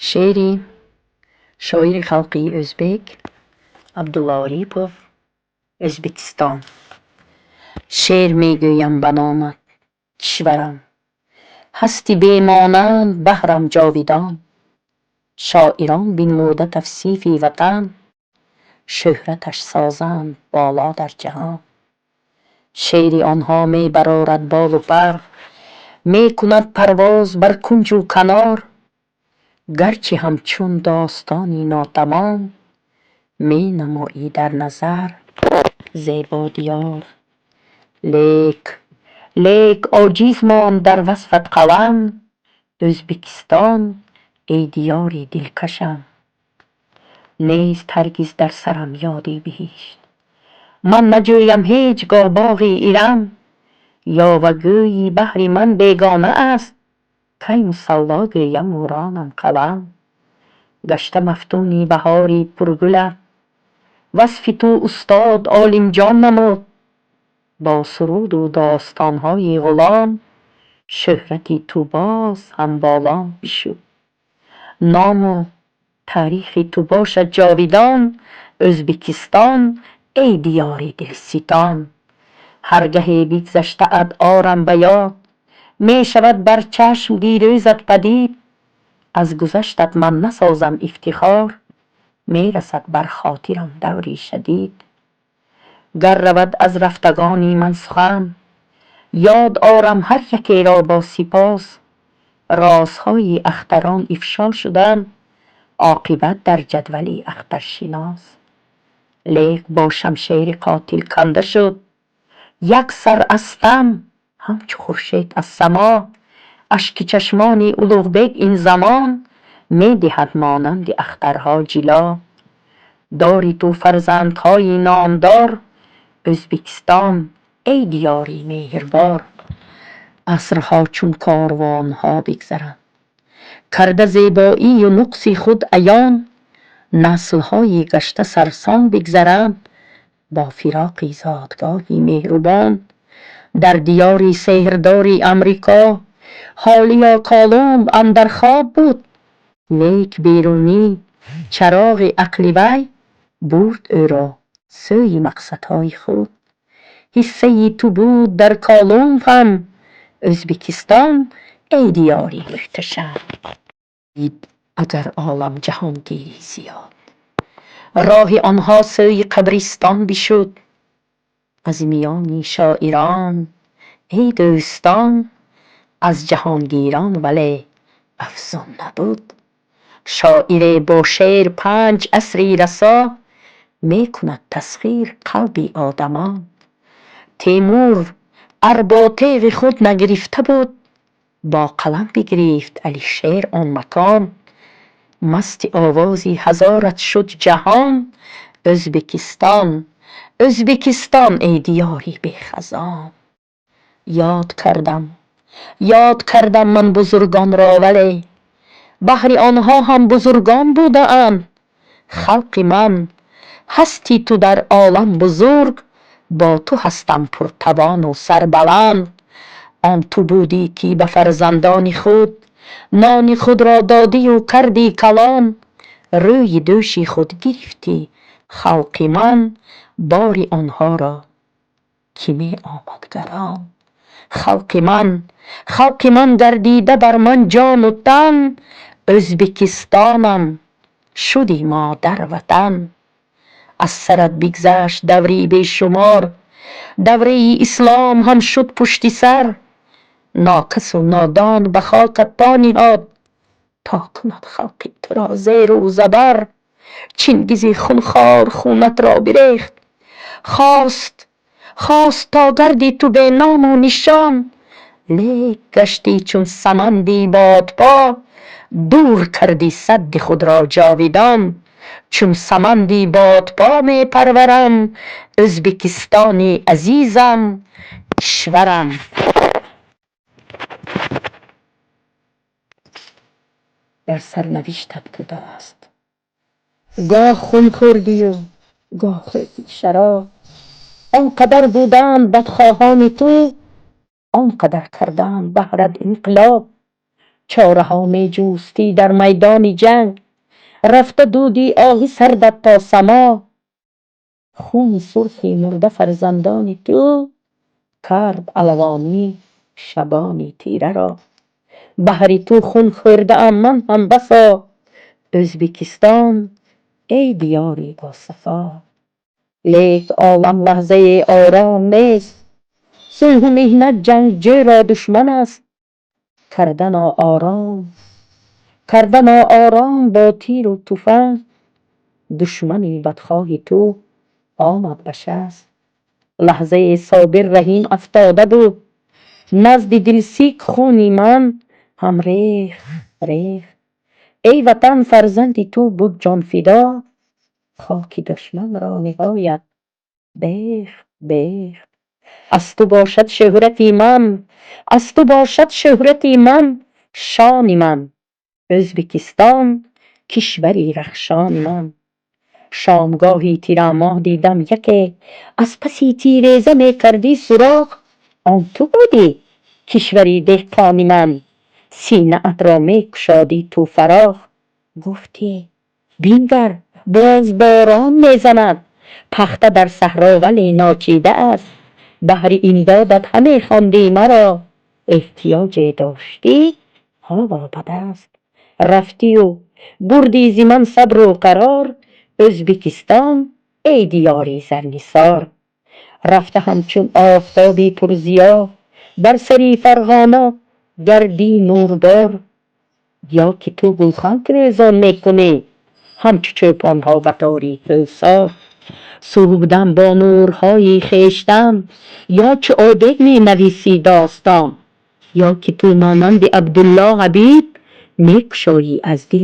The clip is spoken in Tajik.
Шеъри шоири халқии ӯзбек Абдулло Орипов Ӯзбекистон. Шеър мегӯям ба номат, кишварам, ҳасти бемонанд баҳрам ҷовидон. Шоирон бинмуда тавсифи ватан, шӯҳраташ созанд боло дар ҷаҳон. Шеъри онҳо мебарорад болу пар, мекунад парвоз бар кунҷу канор. Гарчи ҳамчун достони нотамом менамоӣ дар назар зебо диёр. Лек, лек оҷиз монд дар васфат қалам, Ӯзбекистон, эй диёри дилкашам. Нест ҳаргиз дар сарам ёди биҳишт, ман наҷӯям ҳеҷ гоҳ боғи Ирам. Ёвагӯйӣ баҳри ман бегона аст, кай мусалло гӯяму ронам қалам. Гашта мафтуни баҳори пургулат, васфи ту устод Олимҷон намуд. Бо суруду достонҳои Ғулом шӯҳрати ту боз ҳам боло бишуд. Ному таърихи ту бошад ҷовидон, Ӯзбекистон, эй диёри дилситон. Ҳар гаҳе бигзаштаат орам ба ёд, мешавад бар чашм дирӯзат падид. Аз гузаштат ман насозам ифтихор, мерасад бар хотирам даври шадид. Гар равад аз рафтагони ман сухан, ёд орам ҳар якеро бо сипос. Розҳои ахтарон ифшо шуданд, оқибат дар ҷадвали ахтаршинос. Лек бо шамшери қотил канда шуд як сар аз тан, ҳамчу хуршед аз само. Ашки чашмони Улуғбек ин замон медиҳад монанди ахтарҳо ҷило. Дори ту фарзандҳои номдор, Ӯзбекистон, эй диёри меҳрбор. Асрҳо чун корвонҳо бигзаранд, карда зебоию нуқси худ аён. Наслҳои гашта сарсон бигзаранд бо фироқи зодгоҳи меҳрубон. Дар диёри сеҳрдори Амрико ҳолиё Колумб андар хоб буд. Лек Берунӣ чароғи ақли вай бурд ӯро сӯи мақсадҳои худ. Ҳиссаи ту буд дар Колумб ҳам, Ӯзбекистон, эй диёри муҳташам. Агар олам ҷаҳонгири зиёд, роҳи онҳо сӯи қабристон бишуд. Аз миёни шоирон, эй дӯстон, аз ҷаҳонгирон вале афзун набуд. Шоире бо шеър панҷ асри расо мекунад тасхир қалби одамон. Темур ар бо теғи худ нагирифта буд, бо қалам бигирифт Алишер он макон. Масти овози ҳазорат шуд ҷаҳон, Ӯзбекистон, Ӯзбекистон, эй диёри бехазон. Ёд кардам, ёд кардам ман бузургонро, вале баҳри онҳо ҳам бузургон будаанд. Халқи ман, ҳасти ту дар олам бузург, бо ту ҳастам пуртавону сарбаланд. Он ту будӣ, ки ба фарзандони худ нони худро додию кардӣ калон. Рӯи дӯши худ гирифтӣ, халқи ман, бори онҳоро, ки меомад гарон. Халқи ман, халқи ман гардида бар ман ҷону тан, Ӯзбекистонам шуди модар-ватан. Аз сарат бигзашт даври бешумор, давраи ислом ҳам шуд пушти сар. Нокасу нодон ба хокат по ниҳод, то кунад халқи туро зеру забар. Чингизи хунхор хунатро бирехт, хост, хост то гарди ту беному нишон. Лек гаштӣ чун саманди бодпо, дур кардӣ садди худро ҷовидон. Чун саманди бодпо мепарварам Ӯзбекистони азизам, кишварам. Дар сарнавиштат будааст. Гоҳ хун хӯрдию гоҳ хӯрдӣ шароб. Он қадар буданд бадхоҳони ту, он қадар карданд баҳрат инқилоб. Чораҳо меҷустӣ дар майдони ҷанг, рафта дуди оҳи сардат то само. Хуни сурхи мурда фарзандони ту кард алавонӣ шабони тира ро. Баҳри ту хун хӯрдаам ман ҳам басо. Ӯзбекистон, эй диёри босафо. Лек олам лаҳзае ором нест, сулҳу меҳнат ҷангҷӯро душман аст. Карда ноором бо тиру туфанг, душмани бадхоҳи ту омад ба шаст. Лаҳзае Собир Раҳим афтода буд, назди дилсик хуни ман ҳам рехт, рехт. Эй Ватан, фарзанди ту буд ҷонфидо, хоки душманро ниҳоят бехт, бехт. Аз ту бошад шӯҳрати ман, аз ту бошад шӯҳрати ман, шони ман. Ӯзбекистон, кишвари рахшони ман. Шомгоҳи тирамоҳ дидам яке, аз паси тиреза мекардӣ суроғ. Он ту будӣ, кишвари деҳқони ман, синаатро мекушодӣ ту фарох. Гуфтӣ: бингар, боз борон мезанад, пахта дар саҳро вале ночида аст. Баҳри имдодат ҳаме хондӣ маро, эҳтиёҷе доштӣ ҳоло ба даст. Рафтию бурдӣ зи ман сабру қарор, Ӯзбекистон, эй диёри зарнисор. Рафта ҳамчун офтоби пурзиё, бар сари Фарғона гардӣ нурбор. Ё ки ту гулхан рӯзон мекунӣ, ҳамчу чӯпонҳо ба тори кӯҳсор. Субҳдам бо нурҳои хештан, ё чу Ойбек менависӣ достон. Ё ки ту монанди Абдулло Ҳабиб мекушоӣ аз дил